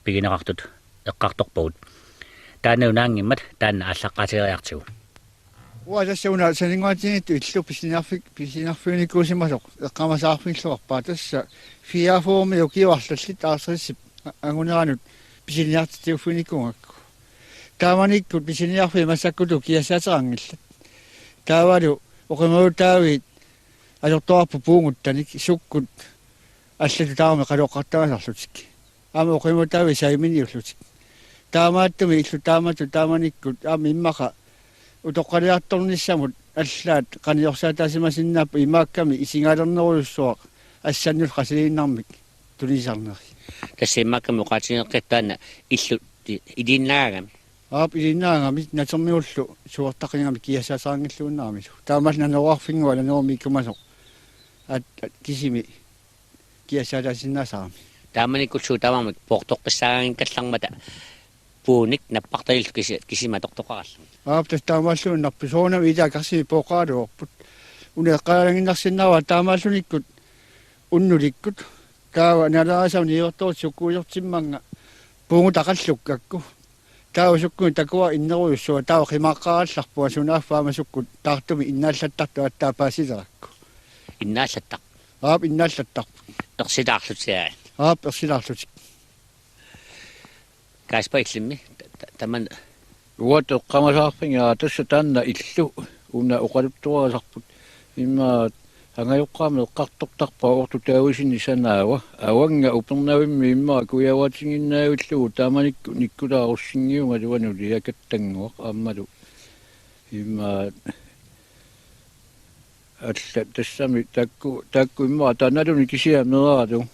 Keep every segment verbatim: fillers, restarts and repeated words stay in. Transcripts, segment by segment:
pigineqartut eqqartorpagut. Taanna unaanngimmat taanna aallaqqaatigeriartigu. Uanga tassa una saninnguatsinniittoq illu pisiniarfik-, pisiniarfiginikuusimasoq eqqaamasaarfigilluarpara, tassa fireogfyrremi ukiuarlallit Aarsarissip anguneranut pisiniartitsiffiginikuugakku. Taamanikkut pisiniarfiit massakkutut kiassaateqanngillat. Taavalu oqimaalutaavit atortuarput puunguttanik sukkut allatut tamarmik qaloqqartagasarlutik. Aamma oqimaalutaavit saiminiullutik. Taamaattumik illut taamatut taamanikkut aamma immaqa utoqqaliartornissamut allaat qaniorsaataasimasinnaavoq, imaakkami isigaalernerujussuaq assannut qasiliinnarmik tunisarneri. Tassa imaakkami oqaatigeqqittarput taanna illut i-, iliinnaagami. Aap, iliinnaagami, natermigullu suertaqigami kiassaateqanngilluinnaramilu. Taamaallu naneruarfinnguaq nanerummik ikkumasoq. At, at kisimi kiassaataasinnaasarami. Taamanikkullu tamarmik poortoqqissaagaanngikkallarmata puunik nappartagillu kisi-, kisimi atortoqarallugit. Aap, tassa taamaalluinnarpoq, soorunami ilaat karsimi pooqqaraluarput. Una eqqaalaanngiinnarsinnaavara taamaallunikkut unnulikkut. Taava nalaasaq niuertoq sukkuisortimmanga puungutat qallukkakku. Taava sukkunik takuara innerujussuaq, taava qimaaqqaarallarpunga sunaaffa aamma sukkut taartumik innaallattartut aatsaat paasilerakku. Innaallattaq. Aap, innaallattarput. Ersilaarlutik, aa. Aap, ersilaarlutik. Kasper, illimmi ta-, ta-, tamanna. Uanga eqqaamasaarfiga tassa taanna illu una oqaluttuarisarput. Immaqa angajoqqaami eqqartortarpara Ortut Davidsenip sanaava: Avannga Upernavimmi immaqa kujaavaatiginnaavillugu, taamanikkut nikkulaarussingiunga tuanuliakattanguaq aammalu. Immaqa alla tassami taakku, taakku immaqa taannaluunniit kisiat meeraallugit.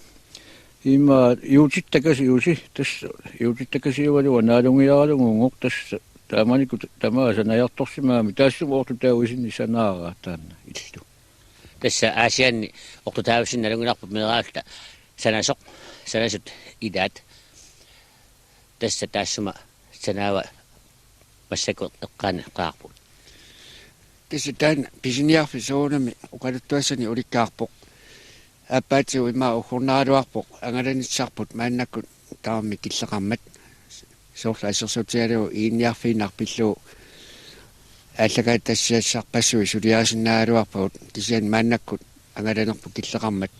Immaqa Juutit Takasiusi, tassa Juutit Takasiugaluaq naalungiaralugu uungoq, tassa taamanikkut tamaasa najartorsimagami, taassuma Ortut Davidsenip sanaara taanna illu. Tassa Aasianni Ortut Davidsen nalunngilluarpoq meeraalluta sanasoq, sanasut ilaat. Tassa taassuma sanaava massakkut eqqaaneqaarput. Tassa taanna pisiniarfik soorunami oqaluttuassanik ulikkaarpoq. Aappaatigut immaqa uggornaraluarpoq angalanissarput maannakkut tamarmik killeqarmat. Soorlu assersuutigalugu Iginniarfiinnaq pillugu aallakaatitassiassarpassuit suliarisinnaagaluarpagut, kisianni maannakkut angalanerput killeqarmat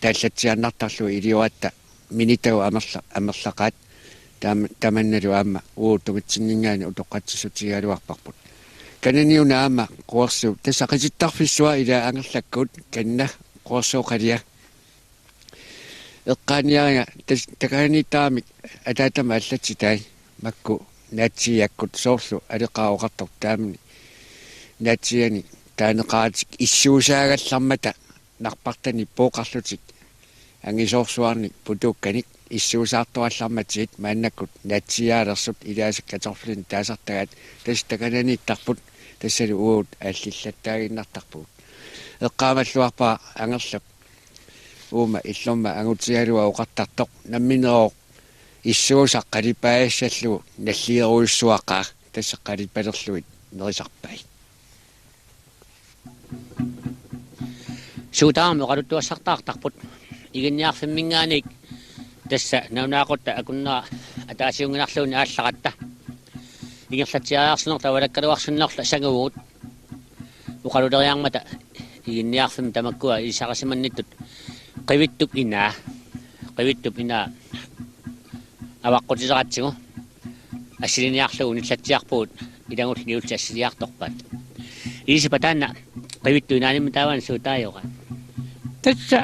taallatsiaannartarlugu iliuuratta minitagut amerla-, amerlaqaat. Taam-, tamannalu aamma uagut tungitsinninngaanniit utoqqatsissutigigaluarparput. Kanani una aamma quersuup, tassa qitittarfissuaq, ilaa, Angerlakkut kanna quersuup qalia. Eqqaaniariga tas-, takananiittaramik ataatama allatsitai makku naatsiiakkut, soorlu aleqaaq oqartoq taamani naatsiianik taaneqaratik issuusaagallarmata narpartanik pooqarlutik angisoorsuarnik putuukkanik issuusaartorallarmatigit maannakkut naatsiiaalersut, ilaasa kartoflinik taasartagaat, tassa takananiittarput, tassalu uagut aallillattaaginnartarpugut. Eqqaamalluarpara Angerlap uuma illorma angutigalugu oqartartoq: Nammineq issuusaq qalipaagassallugu nalligerujussuaqaaq, tassa qalipalerlugit nerisarpai. Suut tamarmik oqaluttuassartaartarput. Iginniarfimminngaanniit tassa nalunaaqutaq akunnera ataasiunngilarluunniit aallaratta. Ingerlatsiariarsinnarluta avalakkaluarsinnarluta sanguvugut. Oqaluleriarmata Iginniarfimmi tamakkua ilisarisimannittut Qivittup inaa. Qivittup inaa avaqqutileqatsigu assiliniarlugu unillatsiarpugut, ilagullu niulli assiliartorpaat. Ilisippa, taanna Qivittup inaanimmi taavani suut taajoraat? Tassa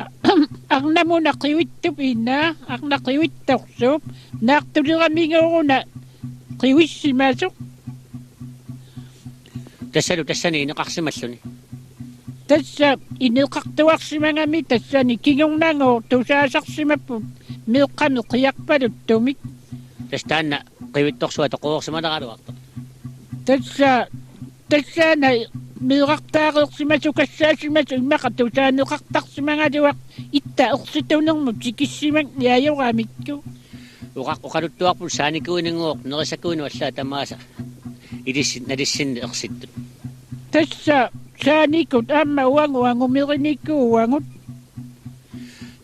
arnamuna Qivittup inaa, arnaq Qivittorsuup, naartuleramiguna qivissimasoq. Tassalu tassani ineqarsimalluni. Tassa ineqartuarsimagami tassani kingornagooq tusaasarsimapput meeqqami qiarpaluttumik. Tassa taanna Qivittorsuaq toqoreersimaleraluartoq. Tassa, tassaana meerartaareersimasoq, kassaasimasoq immaqa tusaaneqartarsimagaluaq, itta ersitunermut tikissimagami ajoramikku. Oqa-, oqaluttuarput saanikuininnguuq nerisakuinnut allaat tamaasa ilissi-, nalissinneq ersittut. Tassa saanikut aamma uagut angumerinikuuagut.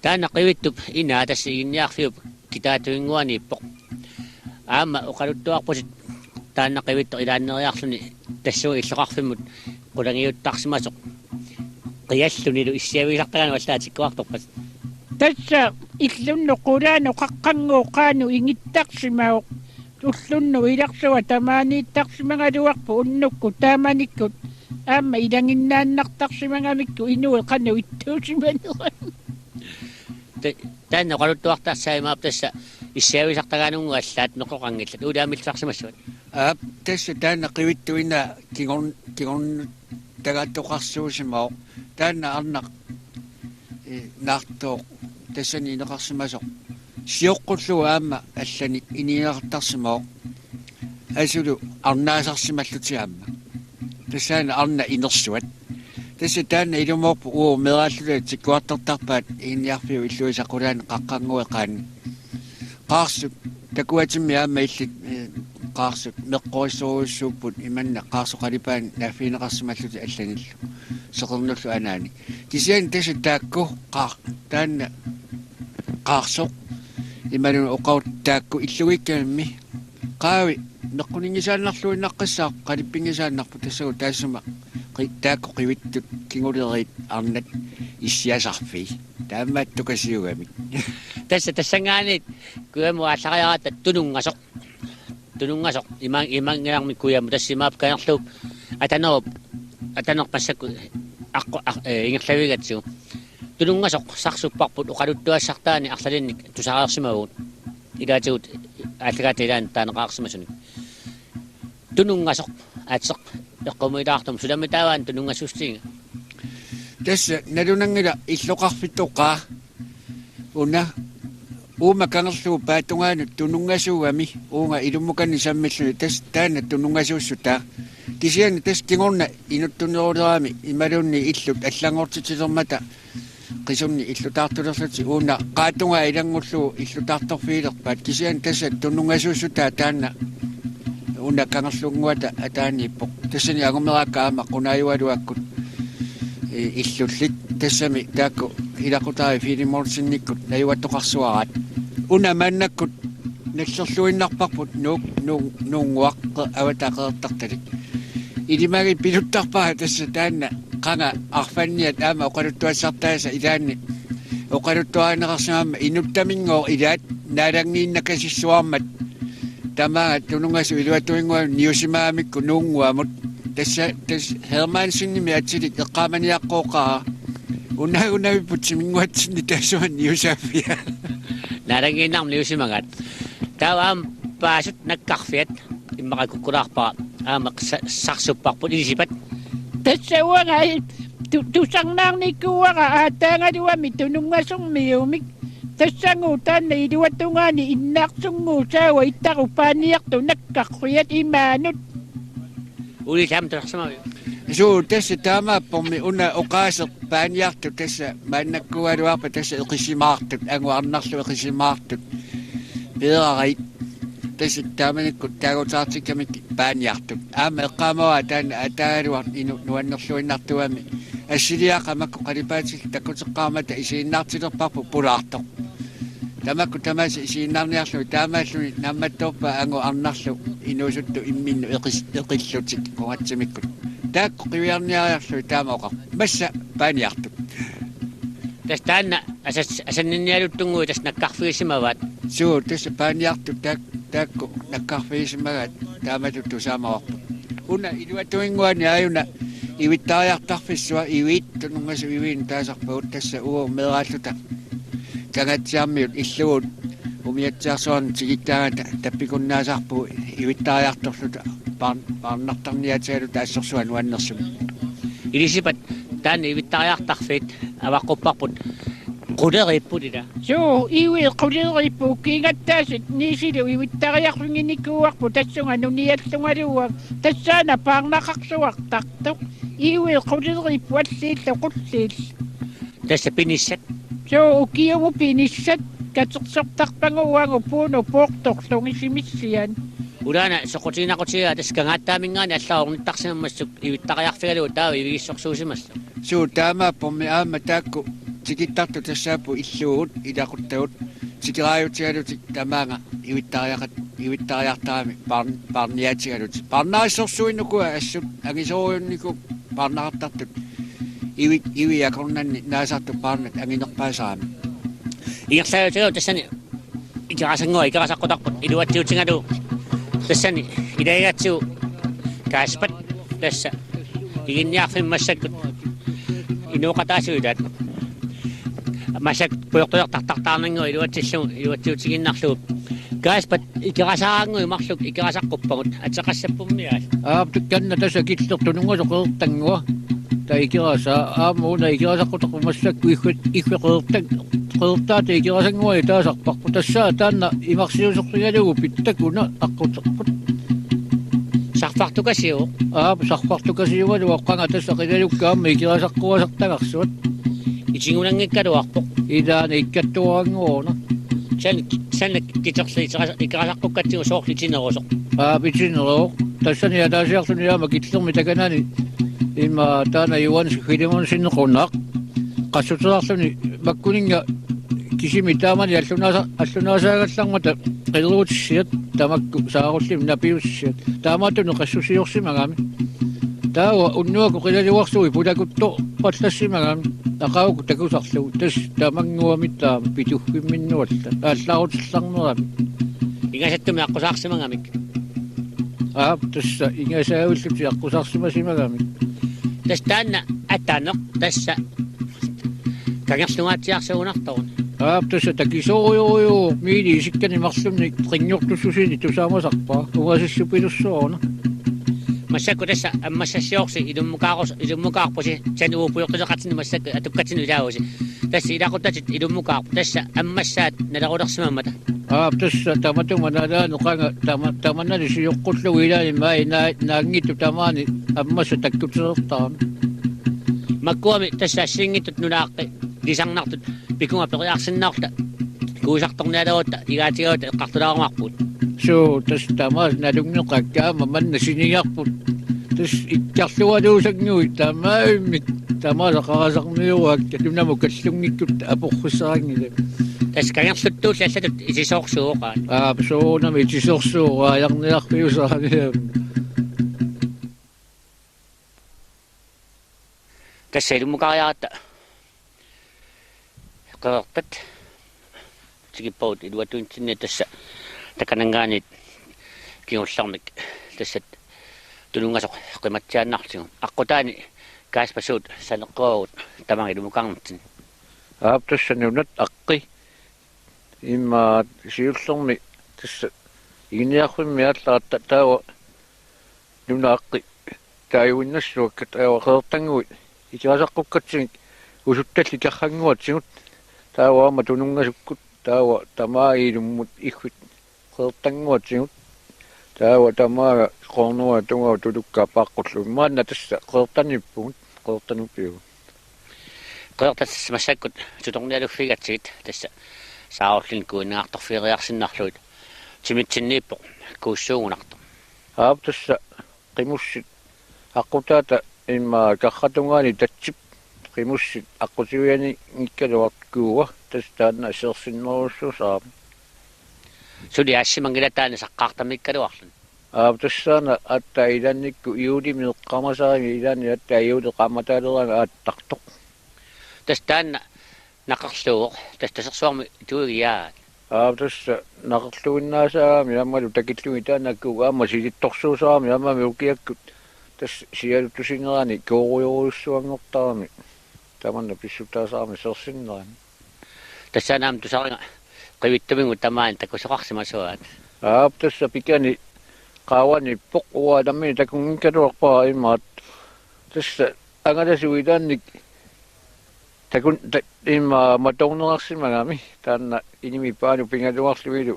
Taanna Qivittup inaa, tassa Iginniarfiup Itaatuinnguaniippoq. Aamma oqaluttuarputit taanna qivittoq ilaanneriarluni tassunga illoqarfimmut qulangiuttarsimasoq qiallunilu issiavisartagaanut allaat tikkuartorpat. Tassa illunnut qulaanut qaqqannguup qaanut ingittarsimavoq. Ullunnut ilarsua tamaaniittarsimagaluarpoq unnukkut taamanikkut aamma ilaginnaannartarsimagamikku inuit qanoq ittuusimanerani. Te-, taanna oqaluttuartarsimapput imaappoq tassa issiavisartagaanunngooq allaat meqqoqanngillat uliamilluarsimassavat. Aap, tassa taanna qivittuina kingorn-, kingornuttagaattoqarsuusimavoq. Taanna arnaq, eh, naartooq tassani ineqarsimasoq. Sioqqullugu aamma allanik ineqartarsimavoq. Asulu arnaasarsimallutik aamma. Tassaana arnat inersuat. Tassa taanna ilumoorpoq uagut meeraalluta tikkuartortarpaat Iginniarfiup illuisa qulaani qaqqannguup qaani. Qaarsut takuatimmi aamma illit, eh, qaarsut meqqorissorujussuupput imanna qaarsut qalipaat naaffigineqarsimallutik allanillu. Seqernullu anaani. Kisianni tassa taakku qaar-, taanna qaarsoq imaluunniit oqarutta taakku illugiikkamimmi qaavi meqquninngisaannarluinnaqqissaaq qalippinngisaannarpoq tassagu taassuma qi-, taakku qivittut kinguleriit arnat issiasarfii. Taamaattukasiugamik. Tassa tassanngaanniit kujamut aallariaratta tununngasoq. Tununngasoq ima-, imanngilarmi kujamut tassa imaappoq Kangerluup Atanerup, Ataneq massakkut aqqu-, aq-, eh, ingerlavigatsigu. Tununngasoq sarsupparput oqaluttuassartaani arlalinnik tusareersimavugut. Ilaatigut aallakaatitaani taaneqareersimasunik. Tununngasoq aatseq eqqumiilaartumik sulami taavaana tununngasuussutigiga. Tassa nalunanngilaq illoqarfitoqaa una uuma Kangerluup paatungaanut tununngasuugami uunga ilummukanni sammilluni tassa taanna tununngasuussutaa. Kisianni tassa kingorna inuttunerulerami imaluunniit illut allanngortitsilermata qisunni illutaartulerlutik uuna qaatungaa ilanngullugu illutaartorfigilerpaat kisianni tassa tununngasuussutaa taanna una Kangerlunnguata ataaniippoq. Tassani angumeraakka aamma qunaajugaluakkut, eh, illullit tassami taakku ilaqutariit Filemonsenikkut najugattoqarsuaraat. Una maannakkut nallerluinnarparput nuuk-, nuuk-, nuunnguaq qe-, avataa qeqertartalik. Ilimagit piluttarpara tassa taanna qanga arfanniat aamma oqaluttuassartaasa ilaanni oqaluttuarineqarsimammat inuttaminngooq ilaat naalanngiinnakasissuarmat tamaanga tununngasut iluatuinnguamik niusimagamikku nuunnguamut. Tassa, tassa Hermansenimik atsilik eqqaamaniaqqooqaara. Unaagunavipput timinnguatsinni taassuma niusaaffia. Naalanngiinnarmik niusimagaat. Taava aamma paasut nakkarfiat immaqa kukkulaarpara aamma sa-, sarsupparput ilisipat. Tassa uanga i-, tu-, tusarnaarnikuuara aataagaluami tununngasormiumik. Tassagu taanna iluatungaani innaarsunnguusaava ittaru paaniartut nakkarfiat imaanut. Ulilam talersimavit. Suu, tassa taamaappormi una oqaaseq paaniartut tassa maannakkuugaluarpat tassa eqisimaartut, angut arnarlu eqisimaartut. Peerarit. Tassa taamanikkut taagutaartikkamik paaniartut. Aamma eqqaamavara taanna ataagaluaq inuk nuannerluinnartuugami. Assiliaqaaq makku qalipaatillit takkuteqqaarmata isiginnaartilerparput pulaartoq. Tamakku tamaasa isiginnaarniarlugit taamaalluni naammattoorpaa angut arnarlu inuusuttut imminnut eqis-, eqillutik qungatsimikkut. Taakku qiviarniariarlugit taama oqarpoq. Massa paaniartut. Tassa taanna asas-, asanninnialuttunnguit tassa nakkarfigisimavaat. Suu, tassa paaniartut taak-, taakku nakkarfigisimagaat taamatut tusaamavarput. Una iluatuinnguani aajuna ivittariartarfissua iviit tununngasut iviinut taasarpagut tassa uagut meeraalluta Kangaatsiarmiut illugut umiatsiarsuarnut tikittaagata tappikunnaasarpugut ivittariartorluta paar-, paarnartarniaatigaluta assorsuaq nuannersumik. Ilisipat taanna ivittariartarfiit avaqqupparput quleriipput ila. Suu, iviit quleriipput ukiugattaasut niisilu ivittariarfiginikuuarput tassunga nuniallungaluuaq tassaana paarnaqarsuartartoq. Iviit quleriipput alliillu qulliillu. Tassa pinissat. Suu, ukiumut pinissat katersortarpagut uagut puunut poortorlugit simissiani. Ulaana soqutiginaqutigaa tassa Kangaatsiarminngaanniit allaat ornittarsimammassuk ivittariarfigalugu taava ivigissorsuusimassaaq. Suu, taamaappormi aamma taakku tikittartut tassaapput illugut ilaquttagut Tikeraajutigalutik tamaanga ivittariaqat-, ivittariartaramik paarn-, paarniaatigalutik. Paarnarissorsuinnukua assut angisoorujunnikut paarnaqartartut ivi-, ivi akornanni naasartut paarnat anginerpaasarami. Ingerlaatigalugu tassani Ikerasannguaq ikerasaqquttarput iluatsiutigalugu. Tassani ilagigatsigu Kaaspat tassa Iginniarfimmi massakkut inooqataasuutat. Massakkut pujortulertartartaarnannguaq iluatsiillugu iluatsiutigiinnarlugu. Kaaspat ikerasaannguit marluk ikerasaqquppagut ateqassappummiaat. Aap, taanna tassa killeq tununngasoq Qeqertannguaq. Taava Ikerasaa, aamma una ikerasaqquttarput massakkut Iffit-, Iffit Qeqertat-, Qeqertaata Ikerasannguani taasarparput. Tassa taanna imarsiuserfigalugu Pittak una aqquterput. Sarfartukasiuvoq. Aap, sarfartukasiugaluaq qanga tassa qilalukkat aamma ikerasaqquasartagarsuat. Itigunanngikkaluarpoq. Ilaana ikkattuarannguaq una. San, san kiterli ikera-, ikerasaqqukkatsigu soorlu itinerusoq. Aap, itineruvoq. Tassani ataasiarluni aamma killeq takanani ima taanna Johannes Filemonsen qunaaq. Qassuteqarluni makkuninnga kisimi taamani allunaasa-, allunaasaagallarmata qileruutissiat tamakku saarullimmik napiussiat. Taamaattunik qassusiorsimagami. Taava unnuakkut qilalugarsuit pulakuttorpallassimagami. Aqagu takusarlugu. Tassa tamannguami taama pituffimminnuallat. Aallaarutillarnerami. Ingasattumik aqqusaarsimagamik. Aap, tassa ingasaavillutik aqqusaarsimasimagamik. Tassa taanna ataneq, tassa kangerlungaatsiarsuunartoruna. Aap, tassa takisoorujussuuvoq miili isikkani marlunnik qinngortussusinik tusaamasarpara. Ungasissupilussuaruna. Massakkut tassa ammassassiorsi ilummukaarus-, ilummukaarpusi, san uupujortuleqatsinni massakkut atukkatsinnut ilaavusi. Tassa ilaquttatit ilummukaarput, tassa ammassaat nalerulersimammata. Aap, tassa tamatuma nalaani qanga tama-, tamanali sioqqullugu ilaani mai na-, naanngitsut tamaani ammassat takkutereertarami. Makkuami tassa assigiinngitsut nunaaqqi ilisarnartut pikunga periarsinnarluta kuusartornialerutta igaatigaluta eqqartulaarumaarpugut. Suu, tassa tamaasa nalunngeqaakka aamma manna sinigarput. Tassa ikkarlualuusannguit tamaavimmik tamaasa qarasarmiuaakka nunamut kallunngikkutta aporfissaqanngilaq. Tassa kangerluttuulli allatut itisoorsuuvoq aana. Aap, soorunami itisoorsuuvoq aajarniarfiusarami aamma. Tassa ilummukaariaratta Qeqertat tikippagut iluatunitsinni tassa takananngaanniit kingullermik tassa tununngasoq qimatsiaannartigu. Aqqutaani Kaaspat suut saneqquagut tamaanga ilummukaarnitsinni? Aap, tassa nunat aqqi. Immaqa siullermik tassa Iginniarfimmi aallaratta taava nunat aqqi taaguinnassuakka taava Qeqertannguit ikerasaqqukkatsigu Usuttallit Karrannguatsigut taava aamma Tununngasakkut taava tamaat ilummut Iffit Qeqertannguatsigut taava tamaat Qoornuat Tungaat Tulukkaat Paaqqullu. Maanna tassa Qeqertanniippugut, Qeqertanut pivugut. Qeqertat tassa massakkut tutornialuffigatsigit tassa saarullinnik kuinnagartorfigiarsinnarlugit timitsinniippoq kuussuugunartoq. Aap, tassa qimussit aqqutaata immaqa Karratungaani Tatsip qimussit aqqutivianngikkaluartut kuua tassa taanna seersinnerujussuusarami. Suli aassimanngilaq taanna saqqaartamiikkaluarluni? Aap, tassaana aatsaat ilaannikkut juulimi eqqaamasarami ilaanni aatsaat juulip qaammataaleraangat aattartoq. Tassa taanna naqerluuvoq, tassa Tasersuarmi tuigiaat. Aap, tassa naqerluinnaasarami aammalu takillugit taannakkut aamma silittorsuusarami aammami ukiakkut tassa sialutusinerani koorujorujussuanngortarami tamanna pissutaasarami seersinnerani. Tassaana aamma tusariga qivittumigut tamaani takusoqarsimasuaat. Aap, tassa pikani qaavaniippoq uanga nammineq takunngikkaluarpara immaqa. Tassa angalasuup ilaannik takun-, ta-, immaqa matoorneqarsimagami taanna inimi paanut pigaluarlunilu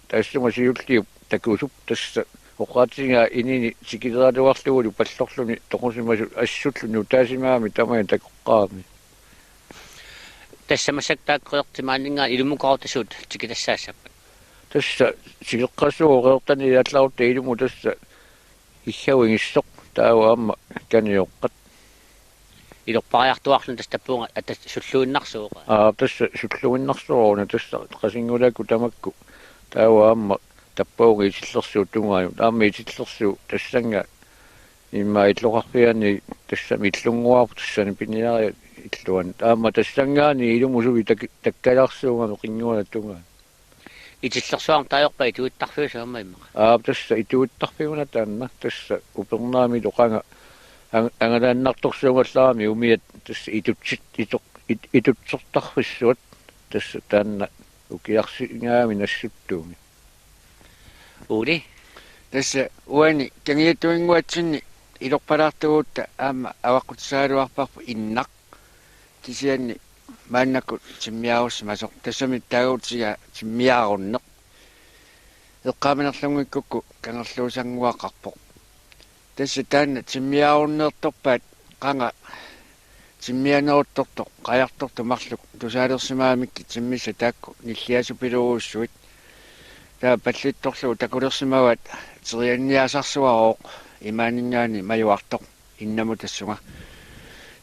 tassunga siulliup takusup tassa oqaatigaa inini tikileraluarlugulu pallorluni toqusimasut assullu nutaasimagami tamaani takoqqaarami. Tassa massakkut taakku Qeqertip maaninngaanniit ilummukaarutta suut tikitassaassappat? Tassa tikeqqassuuvoq Qeqertani aallarutta ilummut tassa Iggavigissoq taava aamma Kanioqqat. ilorpariartuarluni tassa tappunga atta sulluinnarsuuqa. Aa, tassa sulluinnarsuaruna tassa Qasinngulaakkut tamakku. Taava aamma tappunga itillersuut tungaanut. Aamma itillersuut tassannga immaqa illoqarfiani tassami illunnguarput tassani piniariat illuanni. Aamma tassanngaanniit ilumut suli tak-, takkalarsuugami qinnguanut tungaanut. Itillersuarmut taajorpa ituittarfiusoq aamma immaqa. Aa, tassa ituittarfiuna taanna, tassa upernaamilu qanga ang-, angalaannartorsuugallarami umiat tassa itutsit-, itu-, it-, itutsertarfissuat tassa taanna ukiarsigaami nassuttuumi. Uuli? Tassa uani kangiatuinnguatsinni ilorpalaartuguutta aamma avaqqutissagaluarparput innaq. Kisianni maannakkut timmiaarussimasoq. Tassami taaguutiga timmiaarunneq. Eqqaamanerlunngikkukku kangerluusannguaqarpoq. Tassa taanna timmiaarunneertorpaat qanga timmianeruttortoq qajartortoq marluk tusaalersimagamikkit timmissat taakku nilliasupiluussuit. Taava pallittorlugu takulersimavaat terianniaasarsuarooq imaaninngaanniit majuartoq innamut tassunga.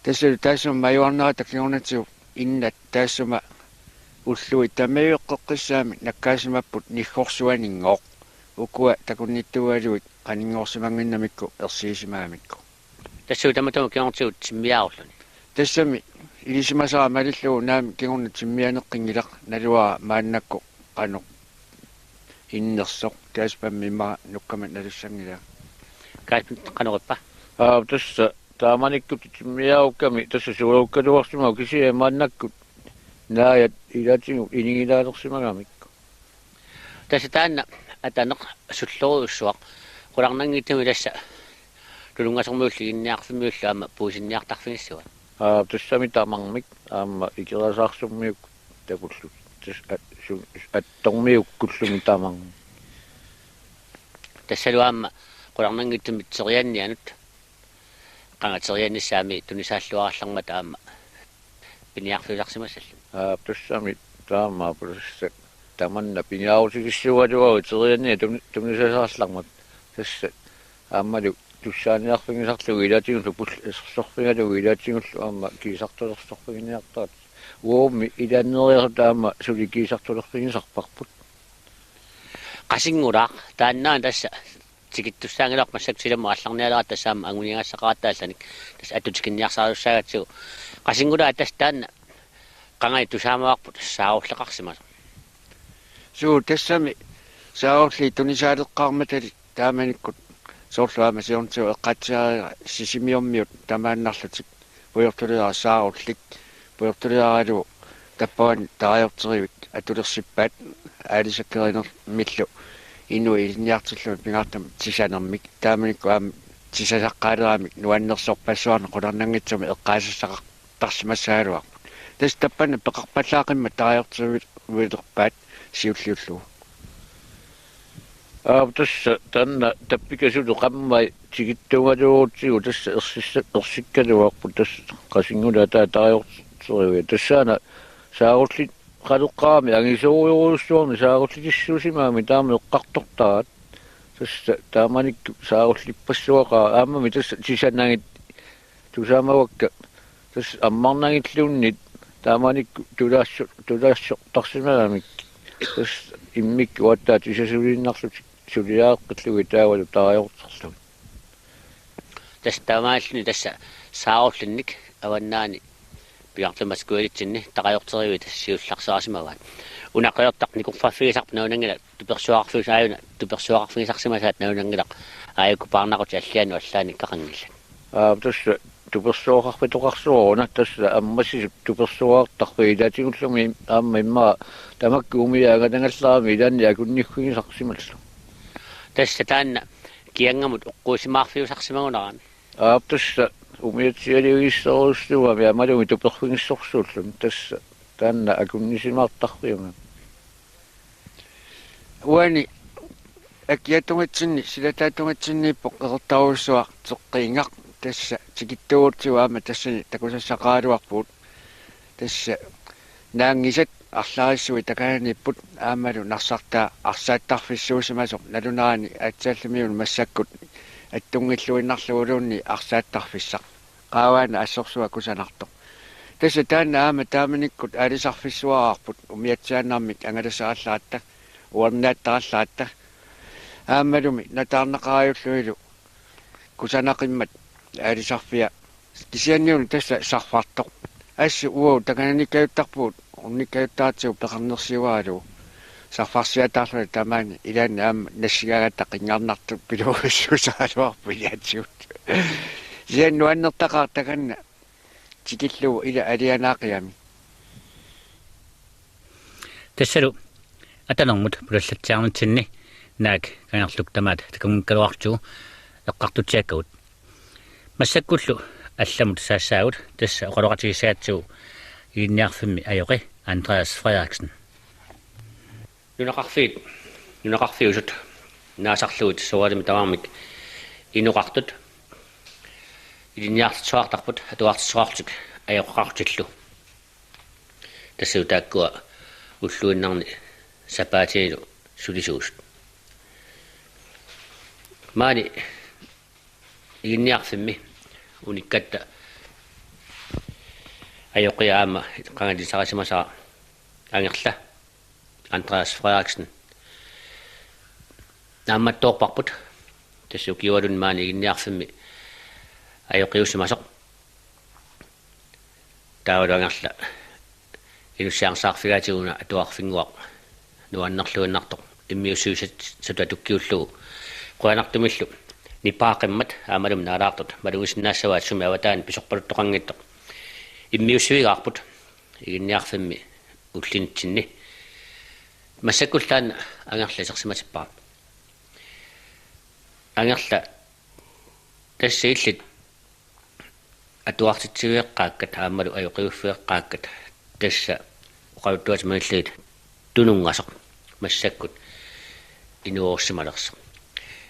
Tassalu taassuma majuarnerata kingornatigut innat taassuma ullui tamaviueqqeqqissaamik nakkaasimapput niggorsuaninngooq. Ukua takunnittuugaluit qaninngorsimannginnamikku ersigisimagamikku. Tassalu tamatuma kingornatigut timmiaarulluni. Tassami ilisimasara malillugu naamik kingorna timmianeqqinngilaq naluara maannakkut qanoq innersoq. Kaspammi immaqa nukkama nalussanngilaa. Kaspammi qanoq ippa? Aa, tassa taamanikkut timmiaarukkami tassa sualuukkaluarsimavoq kisianni maannakkut naajat ilaatigut inigilaalersimagamikku. Tassa taanna ataneq sullorujussuaq qularnanngitsumik tassa Tulunngasormiullu Iginniarfimmiullu aamma puisinniartarfigissavat. Aa, tassami tamarmik aamma Ikerasaarsuarmiukkut takullutik. Tassa at-, su-, Attormiukkullumi tamarmik. Tassalu aamma qularnanngitsumik teriannianut qanga teriannissaami tunisaalluarallarmata aamma piniarfiusarsimassalluni. Aa, tassami taamaappoq tassa tamanna piniarutikissuugaluaruit terianniat tuni-, tunisassaallarmat. Tassa aammalu tussaaniarfigisarlugu ilaatigullu pul-, sorfigalugu ilaatigullu aamma kiisartulersorfiginiartarat. Uummi ilaanneeriarluta aamma suli kiisartulerfigisarparput. Qasinngulaaq taanna tassa tikittussaanngilarput massakkut silamut aallarnialeratta tassa aamma anguniagassaqaratta allanik tassa attut tikinniarsarisussaagatsigu. Qasinngulaaq tassa taanna qangali tusaamavarput saarulleqarsimasoq. Suu, tassami saarulliit tunisaaleqqaarmatali taamanikkut soorlu aamma siornatigut eqqaatsiarigara Sisimiormiut tamaannarlutik pujortuliara saarullik pujortuliaralu tappavani tarajorterivik atulersippaat aalisakerinermillu inuit ilinniartillugit pingaartumik tisanermik taamanikkut aamma tisasaqqaaleramik nuannersorpassuarnik qularnanngitsumik eqqaasassaqartarsimassagaluarput. Tassa tappavani peqarpallaaqimmat tarajorterivilerpaat siulliullugu. Aap, tassa taanna tappikasulu qammai tikittuugaluarutsigu tassa ersissa-, ersikkaluarput tassa Qasinngulaaq taava tarajorteriviat. Tassaana saarulliqaleqqaarami angisoorujussuarnik saarullitissisuusimagami taama eqqartortaraat. Tassa taamanikkut saarullippassuaqaaq aammami tassa tisanagit tusaamavakka tassa ammarnagilluunniit taamanikkut tulaasso-, tulaassortarsimagamik tassa immikkut aatsaat tisasuliinnarlutik suliareqqillugit taavalu tarajorterlugit. Tassa taamaalilluni tassa saarullinnik avannaani pingaartumik Massakkujalitsinni tarajorteriviit tassa siullersaarisimavaat. Una qeqertaq nikorfaffigisarput nalunanngilaq tupersuaqarfigisaajuna tupersuaqarfigisarsimasaat nalunanngilaq aajuku paarnaqutip allianut allaani kaqanngillat. Aap, tassa tupersuaqarfitoqarsuaruna tassa ammassisut tupersuaqartarfiit ilaatigullumi aamma immaqa tamakku umiaq angalagallarami ilaanni akunniffigisarsimallugu. Tassa taanna kiangamut oqquusimaarfiusarsimagunarami. Aap, tassa umiatsialivissorujussuugami aammalumi tuperfigissorsuulluni tassa taanna akunnisimaartarfiugami. Uani akiatungatsinni silataatungatsinniippoq qeqertarujussuaq Teqqiingaq tassa tikittuugutsigu aamma tassani takusassaqaraluarpugut. Tassa naanngisat arlarissuit takananiipput aammalu narsartaa arsaattarfissuusimasoq nalunerani aatsaallimiunut massakkut attunngilluinnarluguluunniit arsaattarfissaq. qaavaana assorsuaq kusanartoq. Tassa taanna aamma taamanikkut aalisarfissuaraarput umiatsiaannarmik angalasarallaratta, uernaattarallatta. Aammalumi nataarnaqarajullunilu kusanaqimmat aalisarfia. Kisianniuna tassa sarfartoq. Assut uagut takananikkajuttarpugut, unnikkajuttaratsigu peqarnersiuaralugu. Sarfarsiataarluni tamaani ilaanni aamma nassigaangatta qinngarnartut pilorujussuusaraluarput ilaatigut. Kisianni nuannertaqaaq takanna tikillugu ila alianaaqiami. Tassalu Atanermut pulallatsiarnitsinni naak Kangerluk tamaat takunngikkaluartigu eqqartutsiakkagut. Massakkullu allamut saassaagut, tassa oqaloqatigissagatsigu Iginniarfimmi ajoqi Andreas Frederiksen. Nunaqarfiit, nunaqarfiusut naasarlugit soorunami tamarmik inoqartut ilinniartitsisoqartarput atuartitsisoqarlutik ajoqeqarlutillu. Tassalu taakkua ulluinnarni sapaatinilu sulisuusut. Maani Iginniarfimmi unikkatta ajoqia aamma qangali ilisarisimasara Angerla Andreas Frederiksen naammattoorparput. Tassa ukiualunni maani Iginniarfimmi ajoqiusimasoq. Taavalu Angerla inussiarsaarfigaatigut una atuarfinnguaq nuannerluinnartoq immiussivisassatut atukkiullugu. Qujanartumillu nipaaqimmat aammalumi naalaartut malugisinnaassavaat sumi avataani pisorpaluttoqanngitsoq. Immiussivigaarput Iginniarfimmi ullinitsinni. Massakkullu taanna Angerla isersimatippara. Angerla, tassa illit atuartitsiveeqqaakkat aammalu ajoqiuffigeqqaakkat, tassa oqaluttuatit malillugit Tununngasoq massakkut inuerussimalersoq.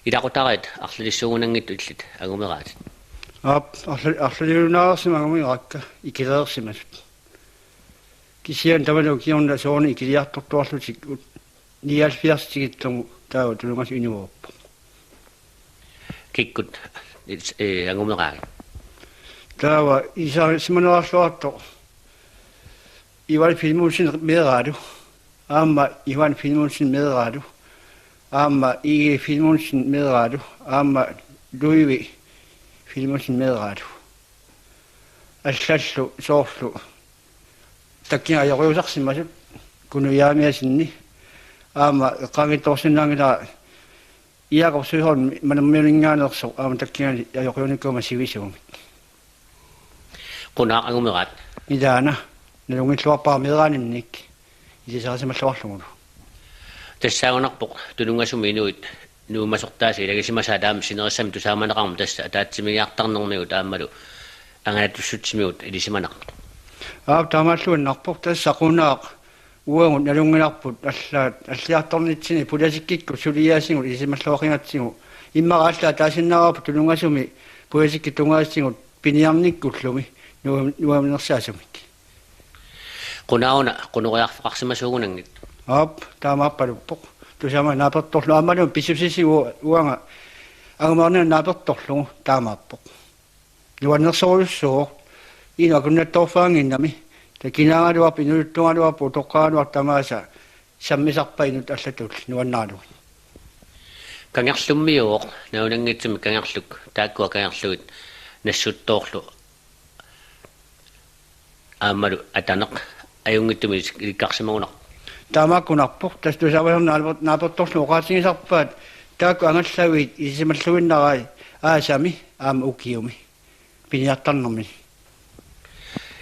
Ilaqutariit arlalissuugunanngitsut illit angumeraatit? Aap, arla-, arlaliunaarsimagaluarpakka ikilereersimasut. Kisianni tamanna ukiorna soorunami ikiliartortuarlutik, nioghalvfjerds tikillugu taava Tununngasoq inueruppoq. Kikkut, eh, angumeraagit? Taava ilisarisimanerarluartoq Ivan Filemonsen meeraalu, aamma Ivan Filemonsen meeraalu, aamma Ige Filemonsen meeraalu, aamma Louis Filemonsen meeraalu. Allallu soorlu takkinga ajoqiusarsimasut Kuno Jeremiassenip aamma eqqaanngitsoorsinnaanngilara Jakob Søholm Manermiuninngaanneersoq aamma takkinga ajoqiunikuummat sivisuumik. Qunaaq angumeraat? Ilaana, nalunngilluarpara meeraaninnik ilisarisimalluarlugulu. Tassaagunarpoq Tununngasumi inuit nuummasortaasa ilagisimasaat aamma sinerissami tusaamaneqarmat, tassa ataatsimiigiartarnermigut aammalu angalattussutsimigut ilisimaneqartut. Aap, taamaalluinnarpoq, tassa Qunaaq uagut nalunngilarput allaat alliartornitsinni politikkikkut suliaasigut ilisimalluaqqigatsigu. Immaqa allaat taasinnaavarput Tununngasumi politikkikkut tungaatigut piniarnikkullumi nuam-, nuamminersaasumik. Qunaaq una qunoriarfeqarsimasuugunanngitsoq? Aap, taamaappaluppoq. Tusaamaat naapertorlugu aammalu pissusissutigu uanga angumerniarneq naapertorlugu taamaappoq. Nuannersorujussuuvoq. Inuk akunnattoorfeqannginnami. Takinaagaluarpoq, inuuttugaluarpoq, utoqqaagaluartoq tamaasa sammisarpaat inuttut allatut nuannaralugit. Kangerlummiuuvoq, nalunanngitsumik Kangerluk, taakkua Kangerlugit Nassuttoorlu aammalu Ataneq ajunngitsumik ilikkarsimagunarpoq. Taamaakkunarpoq, tassa tusaamasannik naaper-, naapertorlugu oqaatigisarpaat taakku angallaviit ilisimalluinnarai aasami aamma ukiumi piniartarnermi.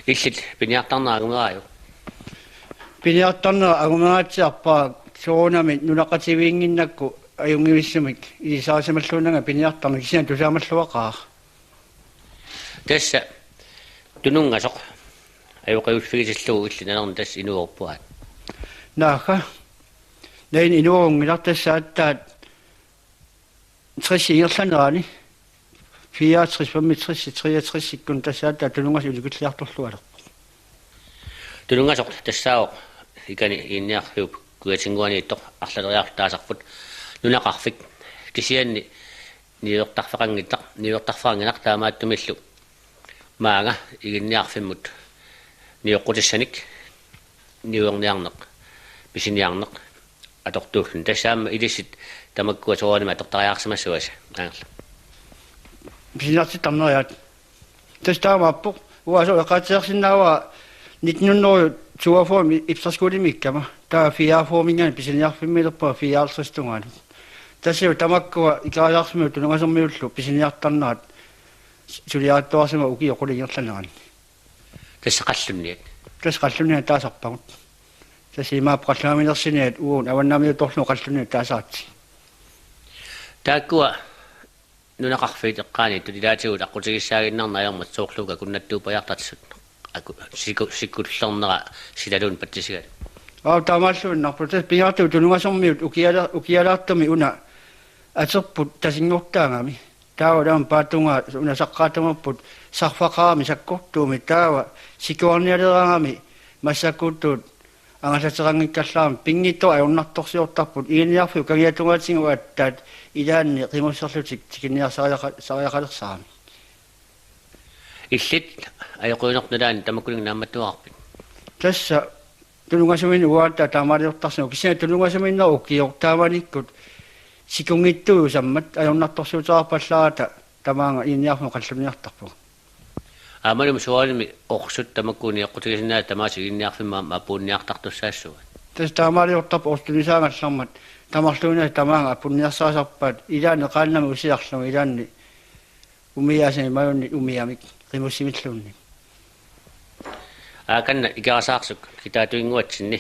Illit piniartarnera angumeraajuk? Piniartarnera angumeraatsiarpara soorunami nunaqqativiinnginnakku ajunngivissumik ilisarisimalluinnanga piniartarneq, kisianni tusaamalluaqaaq. Tassa Tununngasoq ajoqiuffigitillugu illit nalornitit tassa inuerupputit. Naagga. Naak inuerunngilaq, tassa aatsaat tres ingerlanerani, fireogtres, femogtres, treogtres-ikkut tassa aatsaat Tununngasoq ulikilliartorlualerpoq. Tununngasoq tassaavoq ikani Iginniarfiup kujatinnguaniittoq arlaleriarluta taasarput nunaqarfik, kisianni niuertarfeqanngitsoq, niuertarfeqanngilaq, taamaattumillu Maanga Iginniarfimmut nioqqutissanik niuerniarneq, pisiniarneq atortuulluni. Tassa aamma ilissi tamakkua soorunami atortariaqarsimassavasi, Angerla? Pisiniartittarneriaat. Tassa taamaappoq. Uanga eqqaatsiarsinnaavara nitten hundrede toogfyrre Ipserskolemiikkama. Taava fireogfyrreminngaanniit pisiniarfimmiilerpunga fireoghalvtreds tungaanut. Tassa tamakkua Ikerasaarsumiut Tununngasormiullu pisiniartarnerat suliarittuarsimavoq ukiut qulit ingerlaneranni. Tassa qallunniat? Tassa qallunniat taasarpagut. Tassa imaappoq qallunniaminersiniat uagut avannaamiutorlugu qallunniat taasaratsigu. Taakkua nunaqarfiit eqqaaniittut ilaatigut aqqutigissaaginnarneq ajormat soorlu uku akunnattuuppajaartarsut. Aku-, siku-, sikulernera silaluunniit patsisigalugu. Aap, taamaalluinnarpoq. Tassa pingaartumik Tununngasormiut ukiala-, ukialaartumik una aterput tasinngortaagami. Taava taama paatungaa una saqqaatamerput sarfaqarami sakkortuumik, taava sikuarnialeraangami massakkuuttut angallateqanngikkallarami pinngitsoq ajornartorsiortarput, Iginniarfiup kangiatungaatigut aatsaat ilaanni qimusserlutik tikinniarsariaqa-, sariaqalersarami. Illit ajoqiunertut nalaanni tamakkuninnga naammattuarpit? Tassa Tununngasuminnut uagut taamaaliortarsimavugut, kisianni Tununngasuminnera ukioq taamanikkut sikunngitsuusammat ajornartorsiuteqarpallaarata tamaanga Iginniarfimmut qallunniartarpugut. Aammalumi soorunami orsut tamakku nioqqutigisinnaasatit tamaasa Iginniarfimmut aamma apuunniartartussaassavaat. Tassa taamaaliortarpoq orsut tunisaagallarmat tamarluinnaasa tamaanga apuunniarsarisarpaat, ilaanni qaannamik usiarlugu, ilaanni umiaasanik imaluunniit umiamik qimussimilluunniit. Aakanna Ikerasaarsuk kitaatuinnguatsinni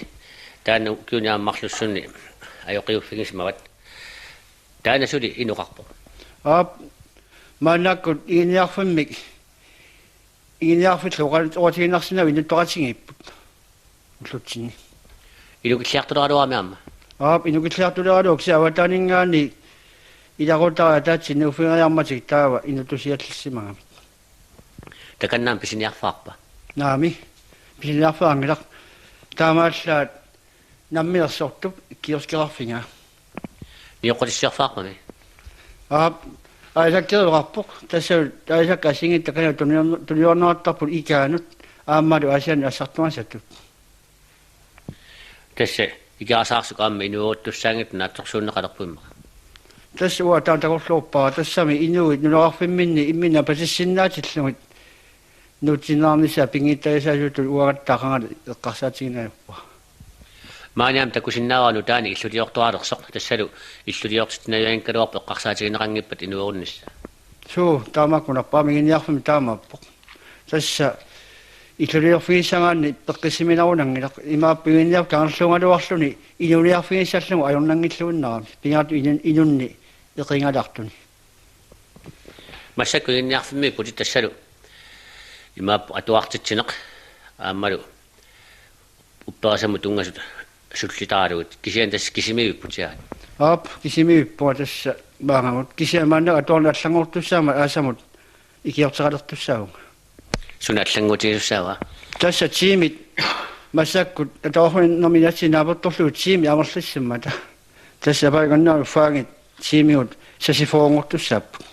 taanna ukiuni aamma marlussunni ajoqiuffigisimavat. Taanna suli inoqarpoq? Aap, maannakkut Iginniarfimmik, Iginniarfillu oqa-, oqaatigiinnarsinnaavoq inuttoqatigiipput ullutsinni. Inukilliartuleraluarami aamma? Aap, inukilliartuleraluarpoq, kisianni avataaninngaanniit ilaqutariit ataatsit nuuffigeriarmatigit taava inutusiallissimagamik. Takanna aamma pisiniarfeqarpa? Naamik, pisiniarfeqanngilaq. Taamaallaat namminersortup kioskeraarfigaa. Nioqqutissiorfeqarpami? Aap, Aisakkeerpoq. Tassa Aisakki assigiinngitsoq takanna tunior-, tuniorneqartarput ikaanut aammalu Aasiannut assartugassatut. Tassa Ikerasaarsuk aamma inueruttussaanngitsoq naatsorsuunneqalerpoq immaqa. Tassa uanga taanna takorloorpara, tassami inuit nunaqarfimminni imminnut apasissinnaatillugit nuutsinneqarnissaat pinngitsaalisaasutut uangattaaq qangali eqqarsaatiginikuuara. Maani aamma takusinnaavara nutaanik illuliortoralersoq, tassalu illuliortitsinavianngikkaluarpoq eqqarsaatigineqanngippat inuerunnissaa. Suu, taamaakkunarpoq, aamma Iginniarfimmi taamaappoq. Tassa illuliorfigissagaanni peqqissiminarunanngilaq, imaappoq Iginniarfik kangerluugaluarluni inuuniarfigissallugu ajornanngilluinnarami, pingaartumik inun-, inunni eqingalartuni. Massakkut Iginniarfimmiipputit tassalu imaappoq atuartitsineq aammalu upperisamut tunngasut sullitaralugit, kisianni tassa kisimivipput, aa? Aap, kisimivipput tassa maannamut. Kisianni maanna atuarneq allanngortussaammat aasamut ikiorteqalertussaavunga. Suna allanngutigisussaava? Tassa tiimit massakkut atuarfinnut namminatsi naapertorlugu tiimit amerlissimmata. Tassa apaangannaami faagit tiimigut sasiffoorunngortussaapput.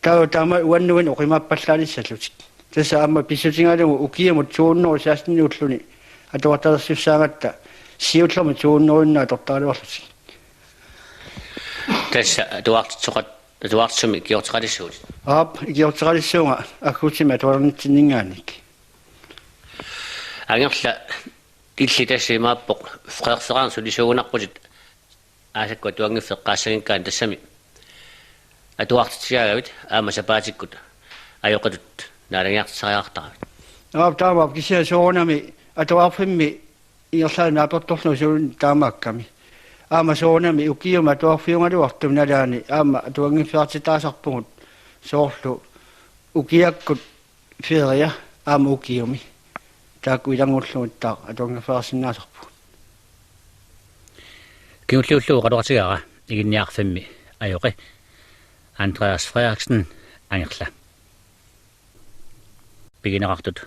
Taava taama uannut oqimaappallaalissallutik. Tassa aamma pissutigalugu ukiumut to hundrede seksten-iulluni atuartalersussaagatta siullermik to hundrede-inik atortaraluarlutik. Tassa atuartitsoqat-, atuartitsisumik ikiorteqalissuutit? Aap, ikiorteqalissuunga agguutimi atuarnitsinninngaanniit. Angerla, illit tassa imaappoq freerfeqarneq sulisuugunarputit aasakkut atuanngiffeq eqqaassanngikkaanni, tassami atuartitsigaagavit aamma sapaatikkut ajoqitut naalagiartitseriartaravit? Aap, taamaappoq, kisianni soorunami atuarfimmi ingerlaannaq naapertorlugu suut taamaakkami. Aamma soorunami ukiumi atuarfiugaluartumi nalaani aamma atuanngiffeqartitaasarpugut, soorlu ukiakkut ferie aamma ukiumi. Taakku ilanngullugit taava atuanngiffeqarsinnaasarpugut. Kingulliullugu oqaloqatigaara Iginniarfimmi ajoqi Andreas Frederiksen, Angerla. Pigineqartut